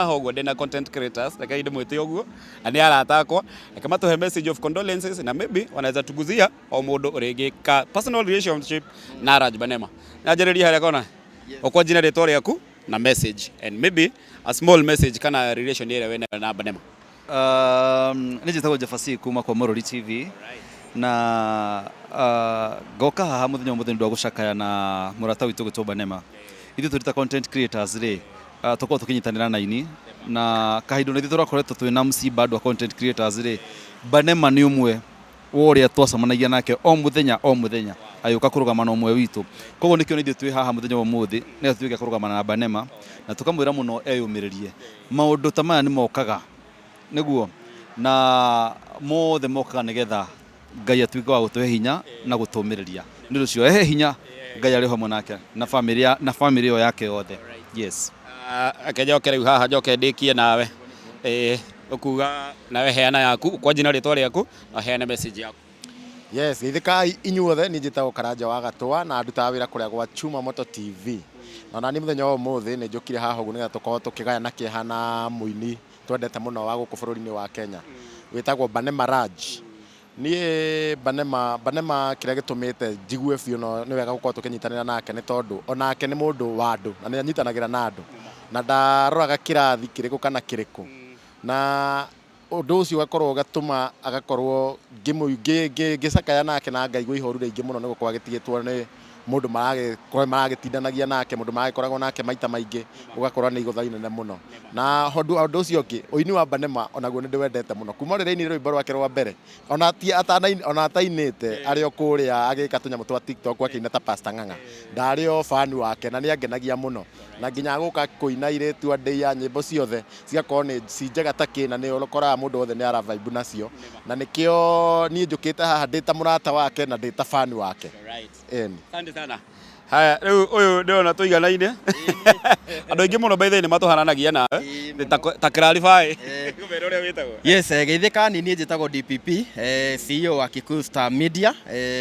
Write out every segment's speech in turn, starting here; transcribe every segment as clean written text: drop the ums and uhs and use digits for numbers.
Haha ũguo ndĩna content creators, reke ndĩmwĩte ũguo, na nĩ arata akwa, reke matũhe message of condolences na maybe wanaweza tuguzia o mũndũ rĩngĩ ka personal relationship na Raj Banema. Nyanjĩrĩrie harĩa kona ũkwanjia na rĩtwa rĩaku na message and maybe a small message kana relation ĩrĩa wĩnayo na Banema. Nĩ njĩtagwo Jabasi kuma kwa Morori TV na ngoka haha mũthenya ũmũthĩ nĩ ũndũ wa gũcakaya na mũrata witũ gwĩtwo Banema. Ithuĩ tũrĩ ta content creators rĩ, tũkoragwo tũkĩnyitanĩra na aini na kahinda ona ithuĩ tũrakoretwo twĩna msiba andũ a content creators rĩ, Banema nĩ ũmwe wa ũrĩa twacemanagia nake o mũthenya o mũthenya agĩũka kũrũgama na ũmwe witũ. Koguo nĩkĩo na ithuĩ twĩ haha mũthenya wa ũmũthĩ nĩgetha tũtuĩke a kũrũgama na Banema na tũkamwĩra mũno eyũmĩrĩrie. Maũndũ ta maya nĩ mokaga nĩguo na mothe mokaga nĩgetha Ngai atuĩke wa gũtũhe hinya na gũtũmĩrĩria. Nĩ ũndũ ũcio ehe hinya Ngai arĩ hamwe nake na famĩlĩ na famĩlĩ ĩyo yake yothe. Yes. Reke njoke rĩu haha njoke ndĩkie nawe. Ĩĩ ũkuga nawe heana yaku, kwanjia na rĩtwa rĩaku na ũheane message yaku. Yes, geithĩkai inyuothe, niĩ njĩtagwo Karanja wa Gatũa na ndutaga wĩra kũrĩa gwa Chuma Moto TV. Na onaniĩ mũthenya wa ũmũthĩ nĩ njũkire haha ũguo nĩgetha tũkorwo tũkĩgayana kĩeha na mũini twendete mũno wa gũkũ bũrũri-inĩ wa Kenya wĩtagwo Banema Raj. Niĩ Banema, Banema kĩrĩa gĩtũmĩte njigue biũ no nĩ wega gũkorwo tũkĩnyitanĩra nake nĩ tondũ onake nĩ mũndũ wa andũ na nĩ anyitanagĩra na andũ na ndaroraga kĩrathi kĩrĩkũ kana kĩrĩkũ na ũndũ ũcio ũgakorwo ũgatũma agakorwo ngĩcakaya nake na ngaigua ihoru rĩingĩ mũno nĩ gũkorwo agĩtigĩtwo nĩ mũndũ maragĩtindanagia nake, mũndũ maragĩkoragwo nake maita maingĩ, ũgakorwo nĩ igũtha inene mũno. Na ũndũ ũcio ũngĩ, ũini wa Banema onaguo nĩ ndĩwendete mũno. Kuma rĩrĩa ainire rwĩmbo rwake rwa mbere, ona ti ona atainĩte arĩ o kũrĩa agĩka tũnyamũ twa TikTok akĩina ta Pastor Ng'ang'a, ndarĩ o fan wake na nĩ angenagia mũno. Na nginya gũka kũina airĩtu a ndĩia nyĩmbo ciothe cigakorwo nĩ ci njega ta kĩ na nĩ ũkoraga mũndũ wothe nĩ ara vibe nacio. Na nĩkĩo niĩ njũkĩte haha ndĩ ta mũrata wake na ndĩ ta fan wake. Ĩni. Asante sana. Haya, rĩu ũyũ ndĩrona tũiganaine. Andũ aingĩ mũno by the way nĩ matũhananagia nawe. Ta ta clarify. Ngũmere ũrĩa wĩtagwo. Yes, geithĩka ni niĩ njĩtagwo DPP, CEO wa Kikuyu Star Media,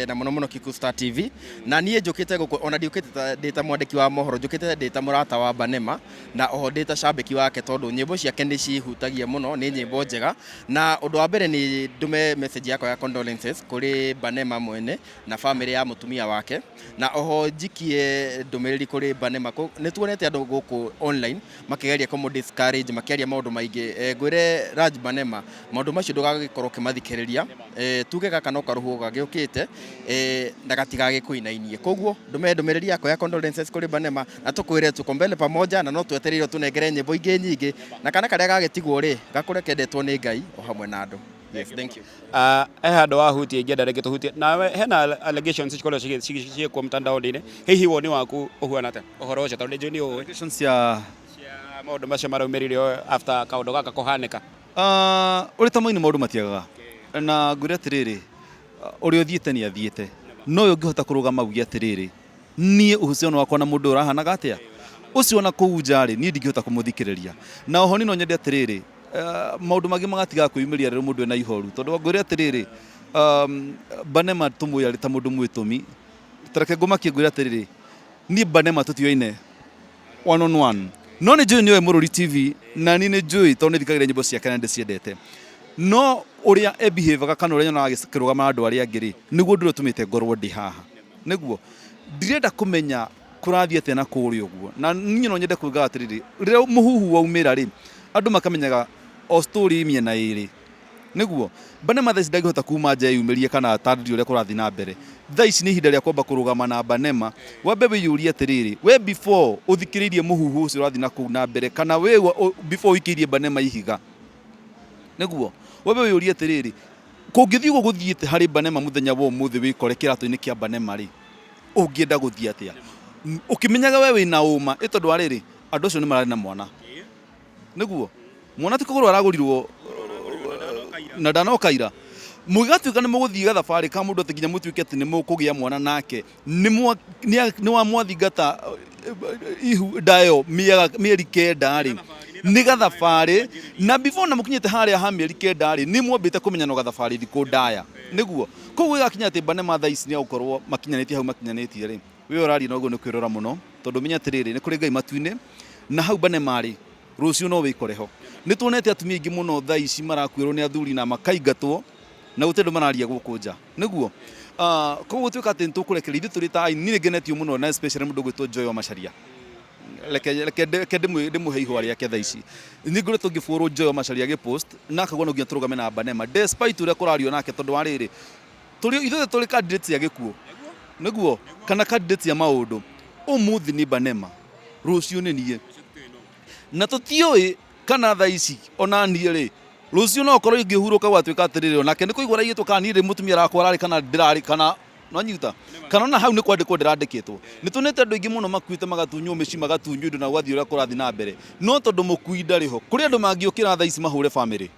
na mũno mũno Kikuyu Star TV. Na niĩ njũkĩte gũkũ ona ndiũkĩte ndĩ ta mwandĩki wa mohoro, njũkĩte ndĩ ta mũrata wa Banema na oho ndĩ ta cambĩki wake tondũ nyĩmbo ciake nĩ cihutagia mũno, nĩ nyĩmbo njega. Na ũndũ wa mbere nĩ ndũme message yakwa ya condolences kũrĩ Banema mwene na famĩlĩ ya mũtumia wake, na oho njikie ndũmĩrĩri kũrĩ Banema. Nĩ tuonete andũ gũkũ online makĩgeria kũmũ discourage makĩaria maũndũ maingĩ. Ngwĩre Raj Banema, maũndũ macio ndũgagĩkorwo ũkĩmathikĩrĩria. Tuge gaka no karũhuho gagĩũkĩte na gatigagĩkũinainie. Koguo ndũme ndũmĩrĩri yakwa ya condolences kũrĩ Banema na tũkwĩre tuko mbele pamoja na no twetereire ũtũnengere nyĩmbo ingĩ nyingĩ na kana karĩa gagĩtigwo rĩ gakũre kendetwo nĩ Ngai o hamwe na andũ. Yes, thank you. He handũ wahutia ingĩenda rĩngĩ tũhutie nawe hena allegations cikoragwo ciĩkuo mtandao-inĩ hihi woni waku ũhuana atĩa ũhoro ũcio tondũ nĩ njũĩ nĩ ũĩ Allegations cia cia maũndũ macio maraumĩrire after kaũndũ gaka kũhanĩka. Ũrĩ ta mũini maũndũ matiagaga na ngwĩre atĩrĩrĩ ũrĩa ũthiĩte nĩ athiĩte no ũyũ ũngĩhota kũrũgama uge atĩrĩrĩ niĩ uhusiano wakwa na mũndũ ũyũ ũrahanaga atĩa ũcio ona kũu nja rĩ niĩ ndingĩhota kũmũthikĩrĩria na oho niĩ no nyende atĩrĩrĩ maũndũ mangĩ magatigaga kwĩyumĩria rĩrĩa mũndũ ena ihoru tondũ ngwĩre atĩrĩrĩ Banema tũmũĩ arĩ ta mũndũ mwĩtũmi ta reke ngũmakie ngwĩre atĩrĩrĩ niĩ Banema tũtioaine one on one no nĩ njũĩ nĩoĩ Mũrũri TV na niĩ nĩ njũĩ tondũ nĩ thikagĩrĩria nyĩmbo ciake na nĩ ndĩciendete no ũrĩa e behave kana ũrĩa nyonaga akĩrũgama na andũ arĩa angĩ rĩ nĩguo ũndũ ũrĩa ũtũmĩte ngorwo ndĩ haha nĩguo ndirenda kũmenya kũrathiĩ atĩa na kũrĩa ũguo na niĩ no nyende kuga atĩrĩrĩ rĩrĩa mũhuhu waumĩra rĩ andũ makamenyaga o story mĩena ĩrĩ nĩguo Banema thaa ici ndangĩhota kuma nja eyumĩrie kana atarĩrie ũrĩa kũrathiĩ na mbere thaa ici nĩ ihinda rĩa kwamba kũrũgama na Banema wambe wĩyũrie atĩrĩrĩ we before ũthikĩrĩirie mũhuhu ũcio ũrathiĩ na kũu na mbere kana we before ũikĩirie Banema ihiga nĩguo wambe wĩyũrie atĩrĩrĩ kũngĩthiĩ ũguo gũthiĩte harĩ Banema mũthenya wa ũmũthĩ wĩkore kĩratũ-inĩ kĩa Banema rĩ ũngĩenda gũthiĩ atĩa ũkĩmenyaga we wĩna ũma ĩ tondũ wa rĩrĩ andũ acio nĩ mararĩ na mwana nĩguo mwana ti kũgũrwo aragũrirwo na ndanoka ira mũgĩgatuĩka nĩ mũgũthiĩ gathabarĩ ka mũndũ atĩ nginya mũtuĩke atĩ nĩ mũkũgĩa mwana nake nĩ wa mwathingata ihu ndayo mĩeri kenda rĩ nĩ gathabarĩ na before na mũkinyĩte harĩa ha mĩeri kenda rĩ nĩ mwambĩte kũmenyana gathabarĩ thikũ ndaya nĩguo koguo gĩgakinya atĩ Banema thaa ici nĩ agũkorwo makinyanĩtie hau makinyanĩtie rĩ we ũraria noguo nĩ kwĩrora mũno tondũ menya atĩrĩrĩ nĩ kũrĩ Ngai matu-inĩ na hau Banema rĩ Rũciũ no wĩkore ho. Nĩ tuonete atumia aingĩ mũno thaa ici marakuĩrwo nĩ athuri na makaingatwo na gũtirĩ andũ mararia gũkũ nja. Nĩguo? Ah, koguo gũtuĩka atĩ nĩ tũkũrekereria ithuĩ tũrĩ ta aini, niĩ nĩ ngenetio mũno na especially mũndũ ũgwĩtwo Joy wa Macharia. Reke reke reke ndĩmũhe ihũa rĩake thaa ici. Nĩ ngoretwo ngĩbũrwo Joy wa Macharia agĩpost na akauga no nginya tũrũgame na Banema despite ũrĩa kũrario nake tondũ wa rĩrĩ, tũrĩ ithuothe tũrĩ candidates a gĩkuũ. Nĩguo? Kana candidates a maũndũ. Ũmũthĩ nĩ Banema, rũciũ nĩ niĩ. Na tũtiũĩ kana thaa ici ona niĩ rĩ, rũciũ no ũkorwo ingĩhurũka gwatuĩka atĩrĩrĩ, onake nĩ kũigua araigĩtwo kana niĩ ndĩ mũtumia arakwa ararĩ kana ndĩrarĩ kana nwanyita kana ona hau nĩ kwandĩkwo ndĩrandĩkĩtwo. Nĩ tuonete andũ aingĩ mũno makuĩte magatunywo mĩciĩ magatunywo indo na gũgathiĩ ũrĩa kũrathiĩ na mbere, no tondũ mũkui ndarĩ ho, kũrĩ andũ mangĩũkĩra thaa ici mahũre bamĩrĩ.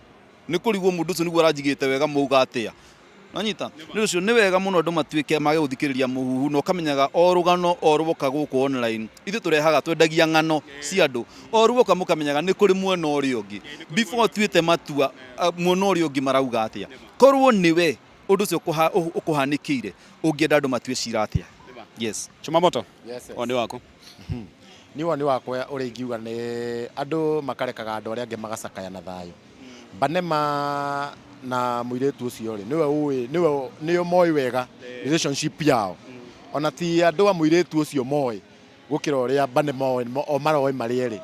Nĩ kũrigwo mũndũ ũcio nĩguo aranjigĩte wega mwauga atĩa. Nwanyita? Nĩ ũndũ ũcio nĩ wega mũno andũ matuĩke mage gũthikĩrĩria mũhuhu na ũkamenyaga o rũgano o rwoka gũkũ online. Ithuĩ tũrehaga twendagia ng'ano cia andũ. O rwoka mũkamenyaga nĩ kũrĩ mwena ũrĩa ũngĩ. Before ũtuĩte matua mwena ũrĩa ũngĩ marauga atĩa. Korwo nĩwe ũndũ ũcio ũkũhanĩkĩire ũngĩenda andũ matue cira atĩa? Yes. Chuma moto. Woni waku. Niĩ woni wakwa ũrĩa ingiuga nĩ andũ makarekaga andũ arĩa angĩ magacakaya na thayũ. Banema na mũirĩtu ũcio rĩ, nĩwe ũĩ, nĩwe nĩo moĩ wega relationship yao. Ona ti andũ a mũirĩtu ũcio moĩ gũkĩra ũrĩa Banema oĩ, o maroĩ marĩ erĩ.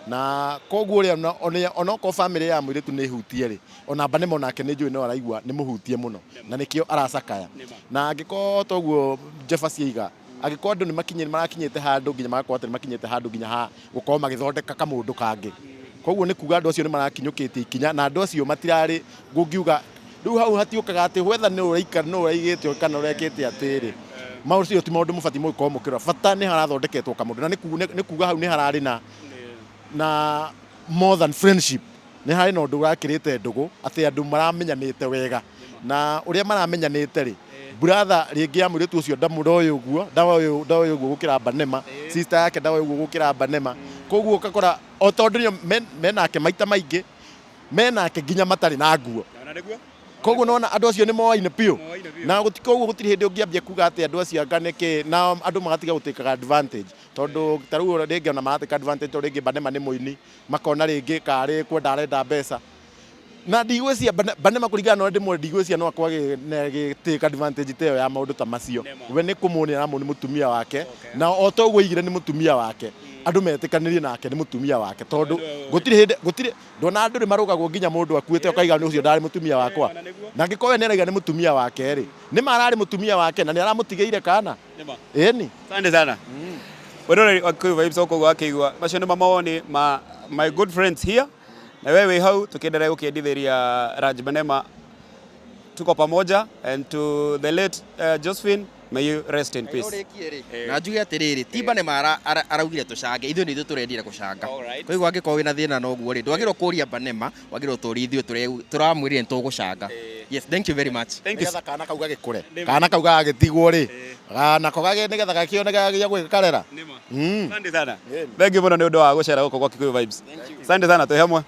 Na koguo ũrĩa onokorwo famĩlĩ ya mũirĩtu nĩ hutie rĩ, ona Banema onake nĩ njũĩ no araigua nĩ mũhutie mũno na nĩkĩo aracakaya. Na angĩkorwo toguo Jeff ciaiga, angĩkorwo andũ nĩ marakinyĩte handũ nginya magakorwo atĩ nĩ makinyĩte handũ nginya ha gũkorwo magĩthondeka kamũndũ kangĩ. Koguo nĩ kuga andũ acio nĩ marakinyũkĩtie ikinya na andũ acio matirarĩ ngũngiuga rĩu hau hatiũkaga atĩ whether nĩ ũraikara nĩ ũraigĩte kana ũrekĩte atĩrĩ, macio ti maũndũ mũbatiĩ gũkorwo mũkĩrora. Bata nĩ harathondeketwo kamũndũ na nĩ kuga hau nĩ hararĩ na more than friendship. Nĩ harĩ na ũndũ ũrakĩrĩte ndũgũ atĩ andũ maramenyanĩte wega na ũrĩa maramenyanĩte rĩ, brother rĩngĩ ya mũirĩtu ũcio ndamũroĩ ũguo, ndoĩ ũguo gũkĩra Banema, sister yake ndoĩ ũguo gũkĩra Banema, koguo ũgakora o tondũ nĩo menake maita maingĩ, menake nginya matarĩ na nguo. Koguo nĩwona andũ acio nĩ moaine biũ na koguo gũtirĩ hĩndĩ ũngĩambia kuga atĩ andũ acio anga nĩkĩ, na andũ magatiga gũtĩkaga advantage tondũ ta rĩu rĩngĩ ona maratĩka advantage tondũ rĩngĩ Banema nĩ mũini makona rĩngĩ karĩ kwenda arenda mbeca na ndigwĩcia Banema kũringana na ũrĩa ndĩmũĩ ndigwĩcia no akorwo agĩ take advantage ta ĩyo ya maũndũ ta macio. We nĩ kũmũnia aramũnia mũtumia wake na o ta ũguo oigire nĩ mũtumia wake andũ metĩkanĩrie nake nĩ mũtumia wake tondũ gũtirĩ hĩndĩ gũtirĩ ndona andũ nĩ marũgagwo nginya mũndũ akuĩte ũkaiga nĩ ũcio ndarĩ mũtumia wakwa na angĩkorwo we nĩ araiga nĩ mũtumia wake rĩ nĩ ma ararĩ mũtumia wake na nĩ aramũtigĩire kana. Ĩni. Asante sana. Wĩroreri wa Kikuyu Vibes okoguo akĩigua macio nĩmo mawoni ma my good friends here na we wĩ hau tũkĩenderea gũkĩendithĩria Raj Banema tuko pamoja and to the late Josephine may you rest in peace. Na njuge atĩrĩrĩ ti Banema araugire tũcange ithuĩ nĩ ithuĩ tũrendire gũcanga koguo angĩkorwo wĩna thĩna na ũguo rĩ ndwagĩrĩirwo kũria Banema wagĩrĩirwo tũrie ithuĩ tũramwĩrire nĩ tũgũcanga. Yes, thank you very much. Thank you. Nĩgetha kana kau gagĩkũre kana kau gagagĩtigwo rĩ nako nĩgetha gakĩone gĩa gwĩkarera. Asante sana. Thank you mũno nĩ ũndũ wa gũcera gũkũ gwa Kikuyu Vibes. Asante sana twĩ hamwe.